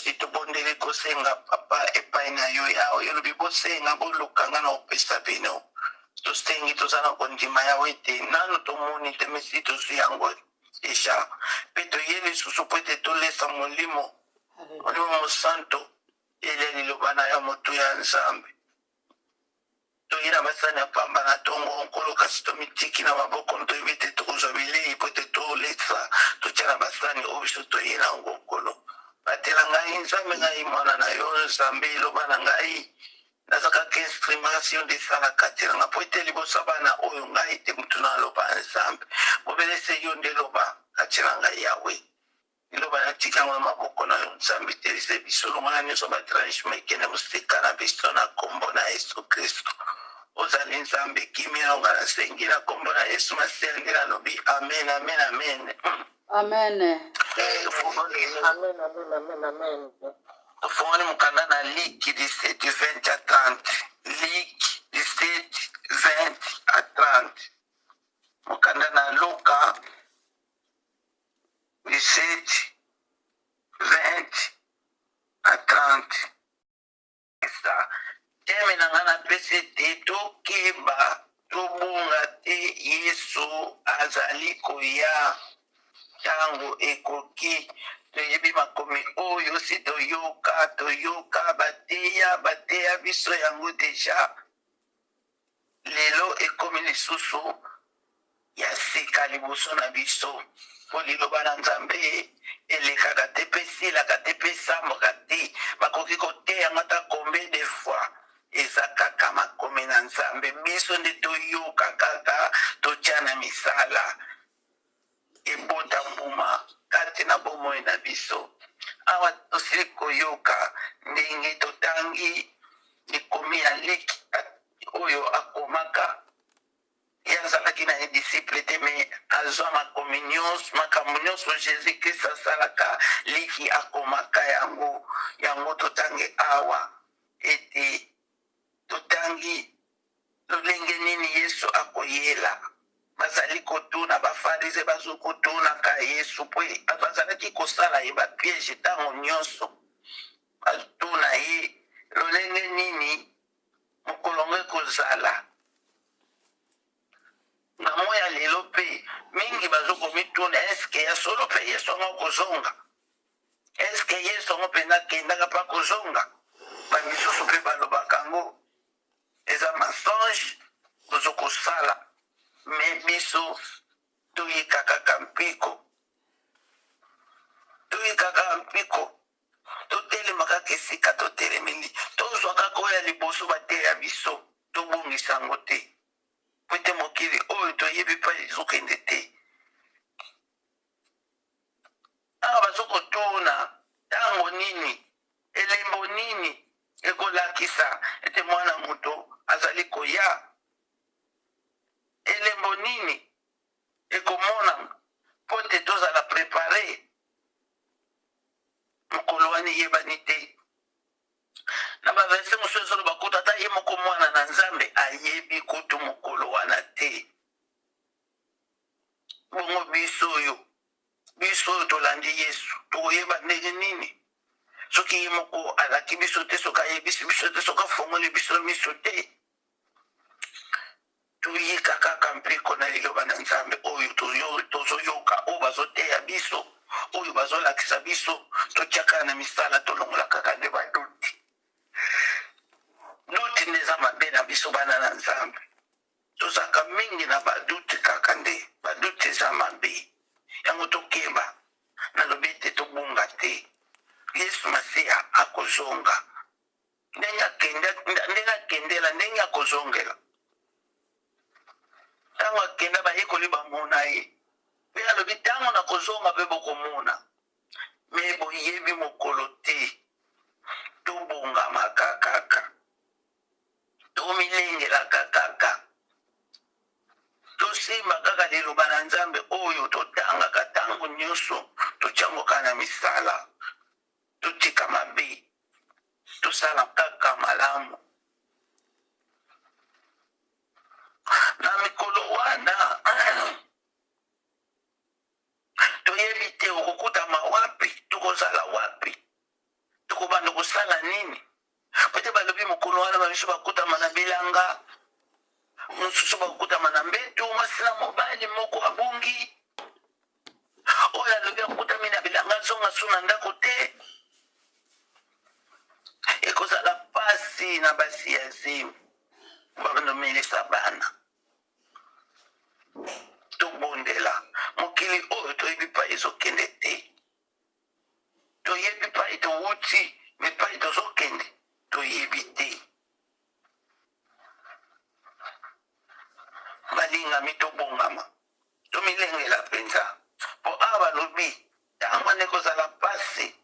Tosi tobondeli kosenga papa epai na yo Yawe, olobi bosenga boluka nga na kopesa bino. Tosengi toza na kondima Yawe ete nanu tomoni te mesi tozwi yango deja, mpe toye lisusu mpo ete tolesa molimo molimo mosanto elia liloba na yo motuya ya Nzambe. Toye na basani ya pamba na tongo, Nkolo, kasi tomitiki na maboko no, toyebi ete tokozwa bilei mpo ete tolesa, totya na basani oyo biso toye na yango, Nkolo. Batela ngai, Nzambe, ngai mwana na yo, Nzambe, loba na ngai. Naza kaka instrument, kasi yo nde esala kati na ngai, mpo ete liboso ya bana oyo ngai te moto naloba, Nzambe. Bobele se yo nde loba kati na ngai, Yawe. Liloba natika yango na maboko na yo Nzambe, telisa biso longola nyonso ba derangement ekende mosika na biso na kombo na Yesu Kristo. Ozali Nzambe kimia longa nasengi na kombo na Yesu Masiya nde nalobi amen amen amen. Amen. Eh, Amen, amen, amen, amen. Tofongoli mokanda na Luc 17 20 à 30. Luc 17 20 à 30. Mokanda na Luka 17 20 à 30. Esa teme na ngai napesi ete tokeba tobunga te Yesu azali koya ntango ekoki. Toyebi makomi oyo si toyoka toyoka bateya bateya biso yango deja. Lelo ekomi lisusu ya sika liboso na biso, mpo liloba na Nzambe elekaka te mpe esilaka te mpe esambwaka te. Bakoki koteya yango ata combien de fois, eza kaka makomi na Nzambe. Biso nde toyoka kaka, totia na misala, ebota mbuma kati na bomoi na biso. Awa tosili koyoka ndenge totangi likomi ya Luc oyo akomaka. Ye azalaki na ye disciple te, mais azwa makomi nyonso, makambo nyonso Jesus Christ asalaka, Liki akomaka yango. Yango totangi awa ete totangi lolenge nini Yesu akoyela. Bazali kotuna, Bafarize bazo kotunaka Yesu po bazalaki kosala ye ba piège ntango nyonso. Batuna ye lolenge nini mokolo yango ekozala. Na moi ya lelo mpe mingi bazo komituna eske ya solo mpe Yesu yango akozonga? Eske Yesu yango mpenza akendaka mpe akozonga? Ba misusu mpe balobaka yango eza mensonge tozo kosala, me biso toyika kaka mpiko, toyika kaka mpiko, totelema kaka esika totelemeli, tozwa kaka oyo ya liboso bateya biso, tobongisa yango te, po ete mokili oyo toyebi mpe ezokende te. Awa bazo kotuna ntango nini, elembo nini ekolakisa ete mwana moto azali koya? Elembo nini ekomonana mpo ete tozala prepare? Mokolo wana eyebani te. Na baverse mosusu ezoloba kutu ata ye moko mwana na Nzambe ayebi kutu mokolo wana te. Bongo biso oyo, biso oyo tolandi Yesu, tokoyeba ndenge nini? Soki ye moko alaki biso te, soki ayebisi biso te, soki afongoli biso miso te, toyika kaka mpiko na liloba na Nzambe oyo tozoyoka, oyo bazoteya biso, oyo bazolakisa biso, totiaka na misala, tolongola kaka nde baduti. Duti nde eza mabe na biso bana na Nzambe. Tozalaka mingi na ba doute kaka nde ba doute eza mabe yango tokeba nalobi ete tobunga te yesu masiya akozonga ndenge akenda ndenge akendela ndenge akozongela ntango akenda bayekoli bamona ye mpe alobi ntango nakozonga mpe bokomona me boyebi mokolo te tobongamaka kaka Tomilengelaka kaka, tosimba kaka liloba na Nzambe oyo totangaka ntango nyonso, totya yango kaka na misala, totika mabe, tosala kaka malamu. Na mikolo wana toyebi te okokutama wapi, tokozala wapi. Tokosala nini? Po ete balobi mokolo wana bamisu bakutama na bilanga, mosusu bakutama na mbeto, mwasi na mobali moko abungi. Oyo alobi akutami na bilanga azonga su na ndako te. Ekozala pasi na basi ya zemi banomelisa bana. Tobondela mokili oyo toyebi pa ezokende te. Toyebi pai towuti me pai tozokende toyebi te. Balingami tobongama tomilengela mpenza mpo awa balobi ntango wana ekozala mpasi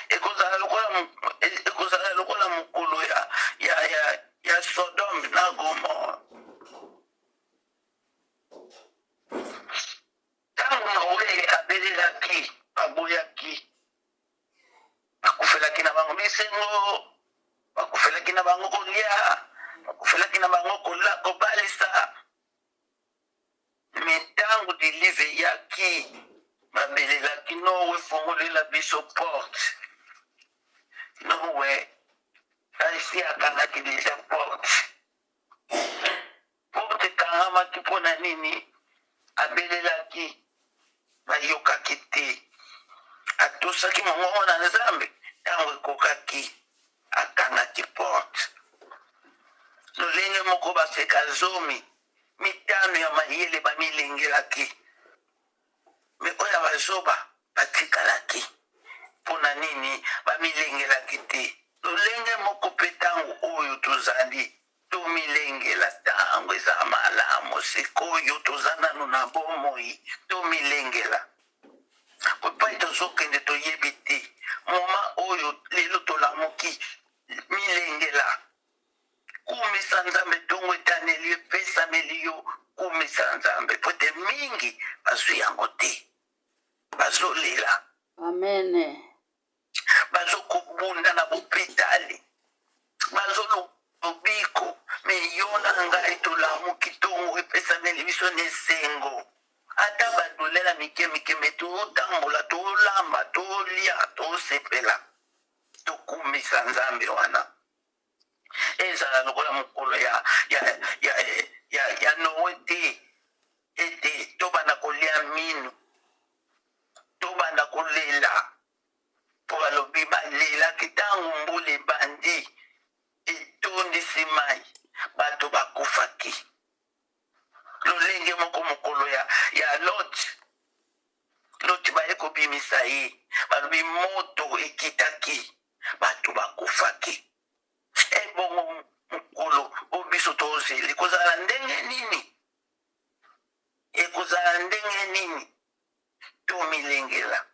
ekozala lokola ekozala lokola mokolo ya, ya, ya, ya Sodome na Gomore. Ntango Noe abelelaki, baboyaki. Bakufelaki na bango bisengo, bakufelaki na bango kolia, bakufelaki na bango kobalisa. Me ntango delive eyaki, babelelaki Noe, fongolela biso porte. Noe asi akangaki deja porte. Porte ekangamaki mpo na nini? Abelelaki, bayokaki te. Atosaki mongongo na Nzambe ntango ekokaki, akangaki porte. Lolenge moko baseka zomi mitano ya mayele bamilengelaki, me oyo ya bazoba batikalaki. Mpo na nini bamilengelaki te? Lolenge moko mpe ntango oyo tozali Tomilengela ntango eza malamu sikoyo toza nanu na bomoi tomilengela epai tozokende toyebi te moma oyo lelo tolamuki milengela kumisa nzambe ntongo etaneli epesameli yo kumisa nzambe po ete mingi bazwi yango te bazolela amen bazokobunda na bopitali bazoluka lobiko me yo na ngai tolamuki ntongo epesameli biso na esengo ata badolela mike mike me totambola tolamba tolia tosepela tokumisa nzambe wana ezala lokola mokolo ya, ya, ya, ya, ya noe te ete tobanda kolia minu tobanda kolela mpo balobi balelaki ntango mbula ebandi etondisi mai bato bakufaki lolenge moko mokolo ya, ya lot lot baye kobimisa ye balobi moto ekitaki bato bakufaki ebongo mokolo oyo biso tozela ekozala ndenge nini ekozala ndenge nini Tomilengela.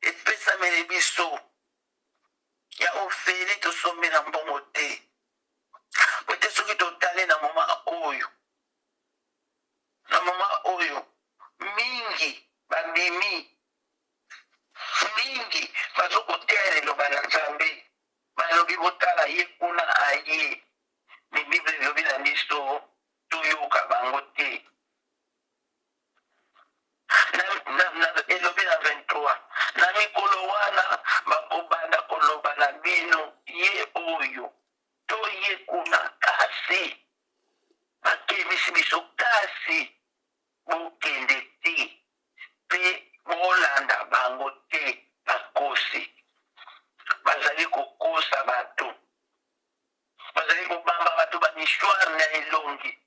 Epesameli biso ya ofele tosombi na mbongo te. Po ete soki totali na moma oyo, na moma oyo mingi babimi, mingi bazokoteya liloba na Nzambe, balobi botala ye kuna aye. Me Bible elobi na biso toyoka bango te. Na, na, na, elobi na 23 na mikolo wana bakobanda koloba na bino ye oyo to ye kuna, kasi bakebisi biso, kasi bokende te mpe bolanda bango te. Bakosi bazali kokosa bato, bazali kobamba bato ba mouchoir na elongi.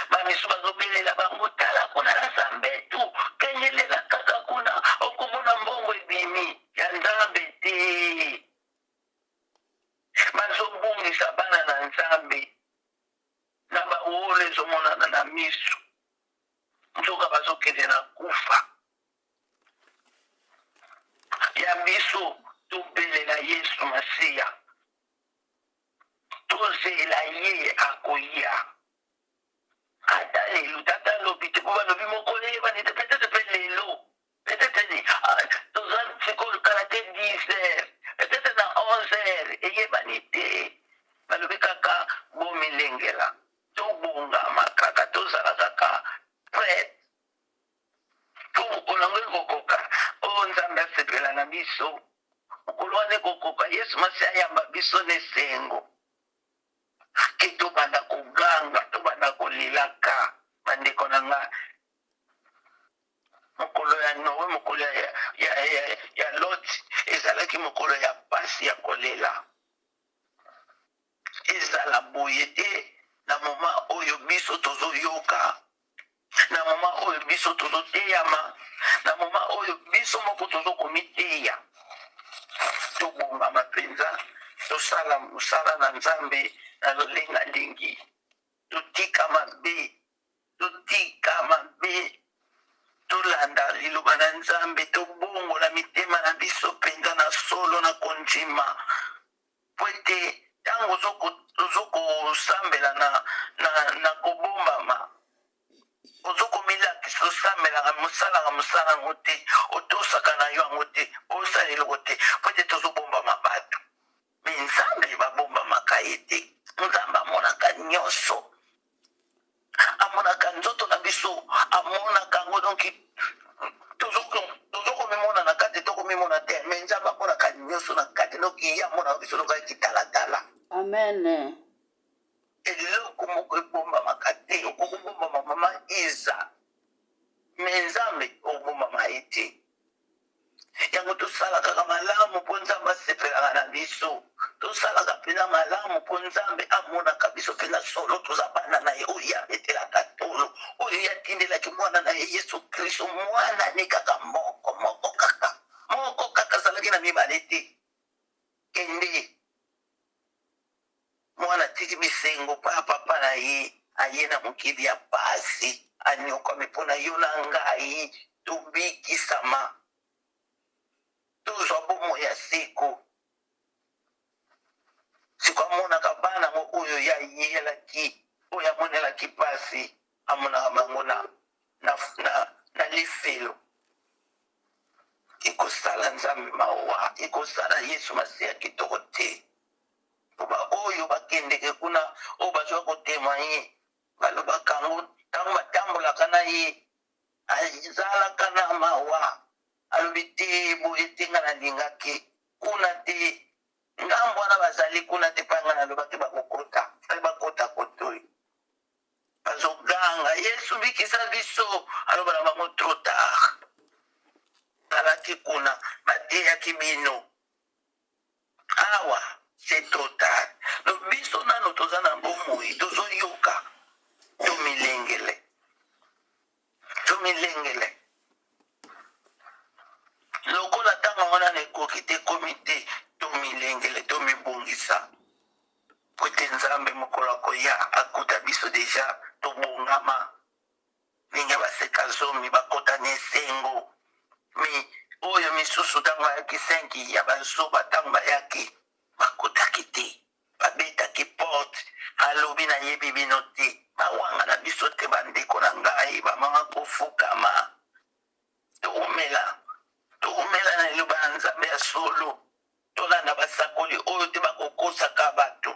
Ba misusu bazobelela bango, tala kuna na Zambetu, kengelela kaka kuna, okomona mbongo ebimi ya Nzambe te. Bazobungisa bana na Nzambe na bawolo ezomonana na miso, nzoka bazokende na kufa. Ya biso tobelela Yesu Masiya, tozela ye akoya ata lelo tata alobi te po balobi mokolo eyebani te peut-être pe lelo peut-être ah, toza sikoyo kala te 10 heures peut-être na 11 heures eyebani te balobi kaka bomilengela tobongama kaka tozala kaka prête po mokolo yango ekokoka oyo Nzambe asepela na biso mokolo. mokolo wana ekokoka, Yesu Masiya ayamba biso na esengo, ke tobanda koganga, tobanda kolelaka. Bandeko na nga, mokolo ya Noe, mokolo ya, ya, ya, ya Lot ezalaki mokolo ya pasi ya kolela. Ezala boye te na moma oyo biso tozoyoka, na moma oyo biso tozoteyama, na moma oyo biso moko tozokomiteya. Tobongama mpenza, tosala mosala na Nzambe na lolenge alingi. Totika mabe, totika mabe, tolanda liloba na Nzambe, tobongola mitema na biso mpenza na solo na kondima. Po ete ntango ozokosambela na, na, na kobombama, ozokomilakisa, osambelaka, mosalaka mosala yango te, otosaka na yo yango te, osala eloko te, po ete tozobombama bato. Me Nzambe babombamaka ye te. Nzambe amonaka nyonso, amonaka nzoto na biso, amonaka yango. Donki tozokomimona na kati, tokomimona te, me Nzambe amonaka nyonso na kati. Donki ye amonaka biso lokola kitalatala. Amen. Eloko moko ebombamaka te. Okokobombama mama Iza, me Nzambe obombama ye te. Yango tosala kaka malamu mpo Nzambe asepelaka na biso. Tosalaka mpenza malamu mpo Nzambe amonaka biso mpenza solo toza bana na ye, oyo ye abetelaka tolo, oyo ye atindelaki mwana na ye Yesu Kristo, mwana ne kaka moko moko, kaka moko kaka, azalaki na mibale te. Kende mwana atiki bisengo mpo ya papa na ye, aye na mokili ya pasi, anyokwami mpo na yo na ngai, tobikisama, tozwa bomoi ya seko. Siko amonaka bana yango oyo ye ayelaki, oyo amonelaki pasi, amonaka bango na, na, na, na lifelo. Ekosala Nzambe mawa, ekosala Yesu Masiya kitoko te. Mpo baoyo bakendeke kuna, oyo bazwa kotemoigne, balobaka yango ntango batambolaka na ye, azalaka na mawa. Alobi te boye te, nga nalingaki kuna te, ngambo wana bazali kuna te, mpa nga nalobaki bakokota, fai bakota kotoyo. Bazoganga, Yesu bikisa biso, aloba na bango trop tard. Zalaki kuna, bateyaki bino. Awa c'est trop tard. Donc biso nano toza na bomoi, tozoyoka, tomilengele, tomilengele. Lokola ntango wana na ekoki te, ekomi te, tomilengele, tomibongisa, po ete Nzambe mokolo akoya akuta biso deja tobongama. Ndenge baseka zomi bakota na esengo, mi oyo misusu ntango bayaki 5 ya bazoba, ntango bayaki bakotaki te, babetaki porte, alobi nayebi bino te, bawanga na biso te. Bandeko na ngai, bamama, kofukama, tokomela, tokomela na liloba ya Nzambe ya solo. Tolanda basakoli oyo te bakokosaka bato,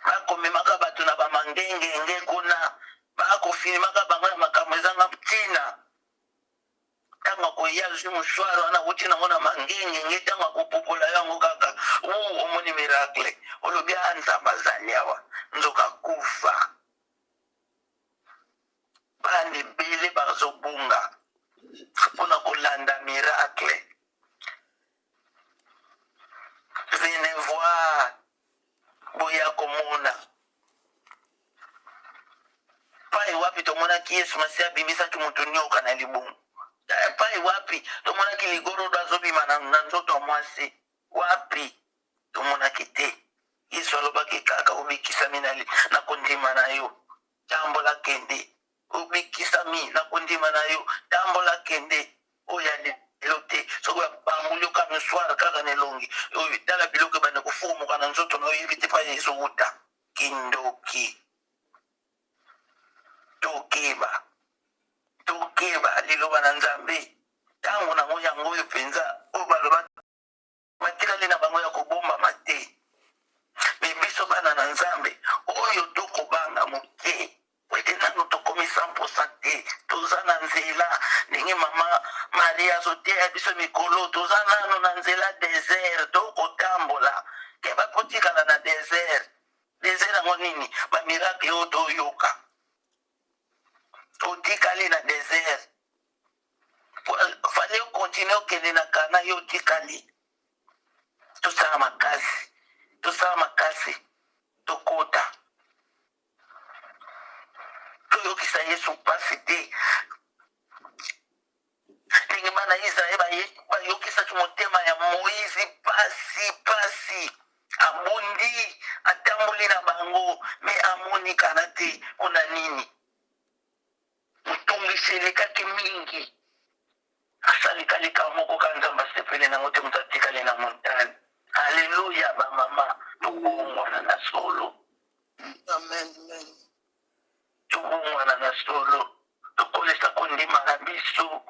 bakomemaka bato na bamangengenge kuna, bakofilimaka bango na makambo ezanga ntina. Ntango akoya, azwi mouchoir wana awuti nango na mangengenge, ntango akopupola yango kaka, wu omoni miracle, olobi a Nzambe azali awa, nzoka kufa. Bana ebele bazobunga mpona kolanda miracle. Venez voir, boya komona. Pai wapi tomonaki Yesu Masiya abimisaki moto nyoka na libumu? Pai wapi tomonaki ligorodo azobima na, na nzoto ya mwasi? Wapi tomonaki te? Yesu alobaki kaka obikisami na, na kondima na yo, tambola kende. Obikisami na kondima na yo, tambola kende. Oyo ya lelo te, soki bapangoli yo ka mouchoir kaka na elongi oyo, tala biloko ebanda kofumuka na nzoto na oyebi te pa ezowuta. Kindoki. Tokeba, tokeba liloba na Nzambe. Ntango nango yango oyo mpenza, oyo baloba batikali na bango ya kobombama te. Me biso bana na Nzambe oyo tokobanga moke, po ete nano tokomi 100% te, toza na nzela. Ndenge mama Marie azoteya biso mikolo, toza nano na nzela desert, tokotambola keba kotikala na desert. Desert yango nini? Ba miracle oyo toyoka, otikali na desert, fallait okontinue okende na Kana, yo otikali. Tosala makasi, tosala makasi, tokota, toyokisa Yesu mpasi te, ndenge bana Israele bayokisaki motema ya Moize pasi pasi. Abundi, atamboli na bango, me amonikana te. Mpo na nini? Motungisi elekaki mingi. Asalika likambo moko kaka Nzambe asepeli nango te, moto atikali na montagne. Aleluya, bamama, tobongwana na solo. Amen, amen. Tobongwana na solo, tokolisa kondima na biso,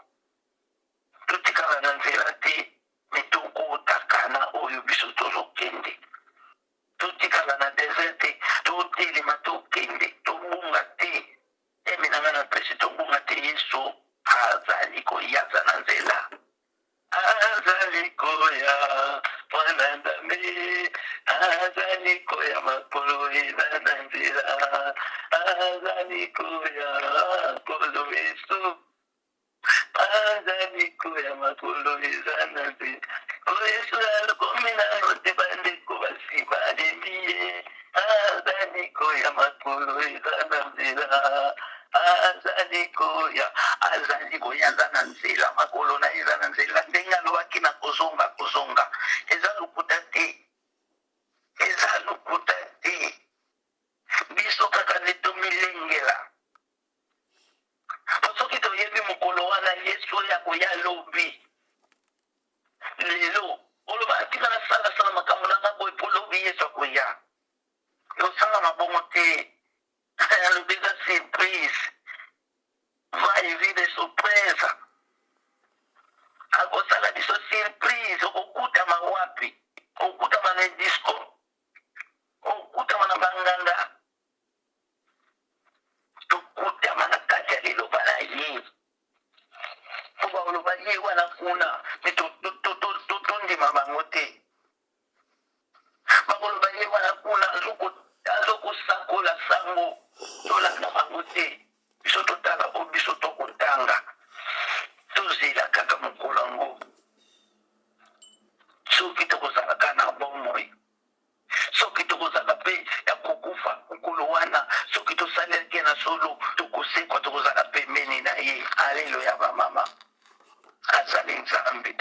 totikala na nzela te, me tokotaka na oyo biso tozokende. Totikala na desert te, totelema, tokende, tobunga te. Emi na ngai na pesi, tobunga te. Yesu azali koya, aza na nzela, azali koya, mwana Nzambe azali koya, makolo eza na nzela, azali koya, nkolo Yesu azali koya, makolo eza na nzela. O Yesu akomi nano te, bandeko basi balembi ye, azali koya, makolo eza na nzela, azali koya, azali koya, aza na nzela, makolo na ye eza na nzela. Ndenge alobaki na kozonga, kozonga eza lokuta te, eza lokuta te. Biso kaka nde tomilengela, po soki toyebi mokolo wana Yesu oyo akoya lobi, lelo oloba atika nasalasala makambo na nga boye, po lobi Yesu akoya. Tosalama bongo te. Alobi eza surprise, va et vie de surprise. Akosala biso surprise. Okokutama wapi? Okutama na disco, okutama na banganga. Tokutama na kati ya liloba na ye, po bakoloba ye wana kuna, me tondima bango te. Bakoloba ye wana kuna, azokosakola sango, tolanda bango te. Biso totala oyo biso tokotanga, tozela kaka mokolo yango. Soki tokozalaka na bomoi, soki tokozala mpe ya kokufa mokolo wana, soki tosalelaki na solo, tokosekwa, tokozala pembeni na ye. Aleluya, bamama, azali Nzambe.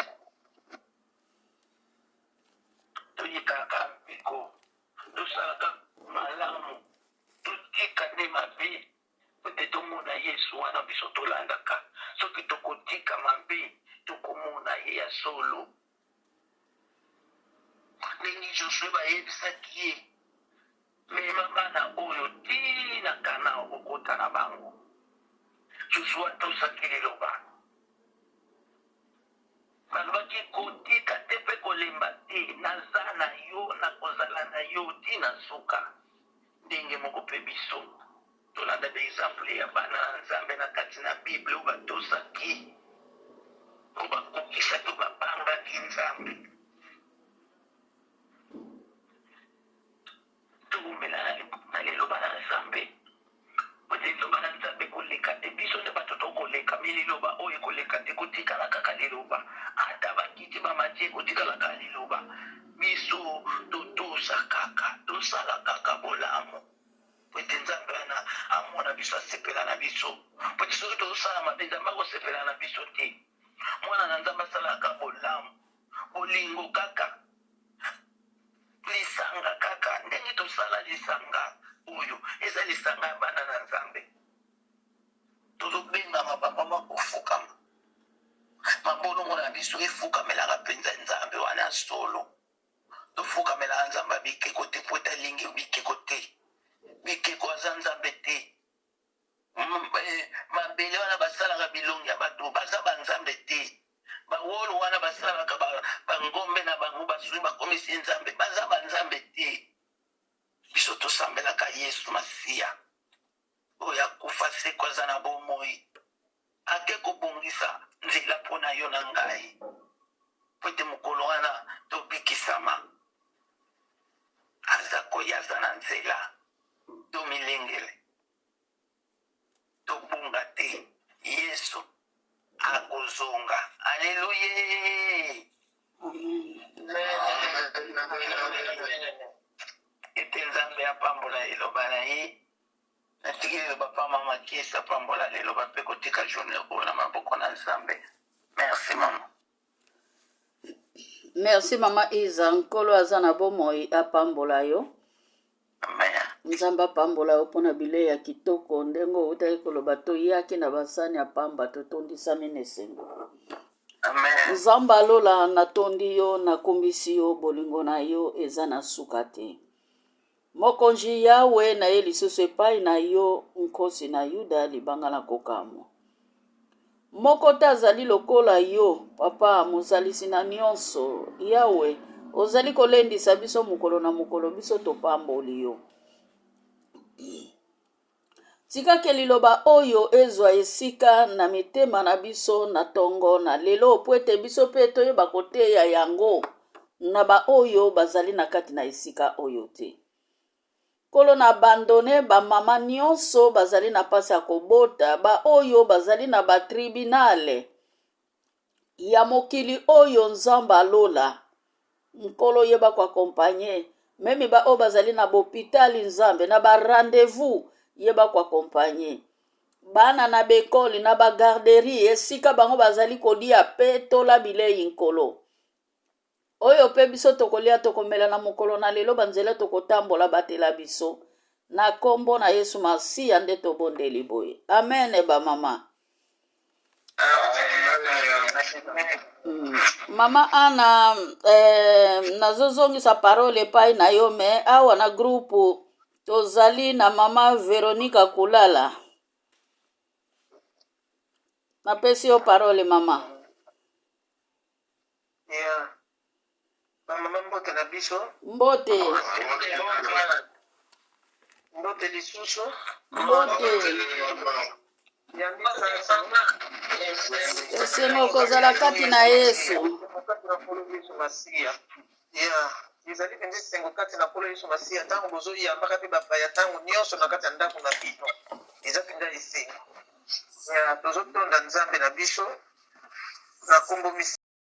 Toyikaka mpiko, tosalaka malamu, totika nde mabe, ete tomona Yesu wana biso tolandaka. Soki tokotika mabe, tokomona ye ya solo. Ndenge Josue bayebisaki ye, mema bana oyo ti na Kana, okokota na bango. Josue atosaki liloba. Balobaki kotika te mpe kolemba te, naza na yo, nakozala na yo ti na suka. Ndenge moko mpe biso tolanda baexemple ya bana na Nzambe na kati na Bible, oyo batosaki, oyo bakokisaki, oyo babangaki Nzambe. Towumela na liloba na Nzambe, liloba na Nzambe koleka te. Biso nde bato tokoleka, me liloba oyo ekoleka te, kotikala kaka liloba. Ata bakiti bamati, ekotikala kaka liloba. Biso totosa kaka, tosala kaka bolamu, po ete Nzambe wana amona biso, asepela na biso. Po ete soki tozosala mabe, Nzambe akosepela na biso te. Mwana na Nzambe asalaka bolamu, bolingo kaka, lisanga kaka ndenge tosala lisanga oyo eza lisanga ya bana na Nzambe. Tozobengama bamama kofukama, mabolongo na biso efukamelaka mpenza Nzambe wana solo. Tofukamelaka Nzambe ya bikeko te, po ete alingi bikeko te. Bikeko aza Nzambe te. Mabele wana basalaka bilongi ya bato, baza banzambe te. Bawolo wana basalaka bangombe na bango, bazwi bakomisi Nzambe, baza banzambe te. Biso tosambelaka Yesu Masiya oyo akufa, seko aza na bomoi, ake kobongisa. nzela mpo na yo na ngai, mpo ete mokolo wana tobikisama. Aza koya, aza na nzela. Tomilengele, tobunga te. Yesu akozonga. Aleluya! Ete Nzambe apambola eloba na ye. Natiki liloba pa mama Kiesa apambola liloba mpe kotika journée oyo na maboko na Nzambe. Merci mama. Merci mama Iza, Nkolo aza na bomoi apambola yo. Amen. Nzambe apambola yo mpona bilei ya kitoko ndenge outaki koloba toyaki na basani ya pamba totondisami na esengo. Amen. Nzambe alola natondi yo nakumbisi yo bolingo na yo eza na suka te. Mokonzi Yawe naye lisusu epai na yo nkosi na Yuda libanga na kokamwa. Moko te azali lokola yo, Papa, mozalisi na nyonso. Yawe, ozali kolendisa biso mokolo na mokolo, biso topamboli yo. Tika ke liloba oyo ezwa esika na mitema na biso na tongo na lelo, po ete biso pe toyeba koteya yango na baoyo bazali na kati na esika oyo te. Nkolo na abandone ba mama nionso bazali na pasi ya kobota, ba oyo bazali na ba tribunale ya mokili oyo Nzambe alola. Nkolo yeba ko accompagner meme ba oyo bazali na bopitali Nzambe na ba rendez-vous yeba ko accompagner bana na bekoli na ba garderie esika bango bazali kolia petola bilei Nkolo. Oyo pe biso tokolia tokomela na mokolo na lelo banzela tokotambola batela biso na kombo na Yesu Masiya nde tobondeli boye amen ba mama. Mama Ana eh, nazozongisa parole epai na yo me awa na groupe tozali na mama Veronica Kulala. Napesi yo parole mama. Yeah. Ba mama mbote na biso. Mbote. Mbote lisusu. Mbote. Esengo kozala kati na Yesu. Kati na Nkolo Yesu Masiya. Yeah. Ezali mpenza esengo kati na Nkolo Yesu Masiya ntango bozoyambaka mpe bapaya ntango nyonso na kati ya ndako na bino. Eza mpenza esengo. Yeah, tozotonda Nzambe na biso na nkombo misi.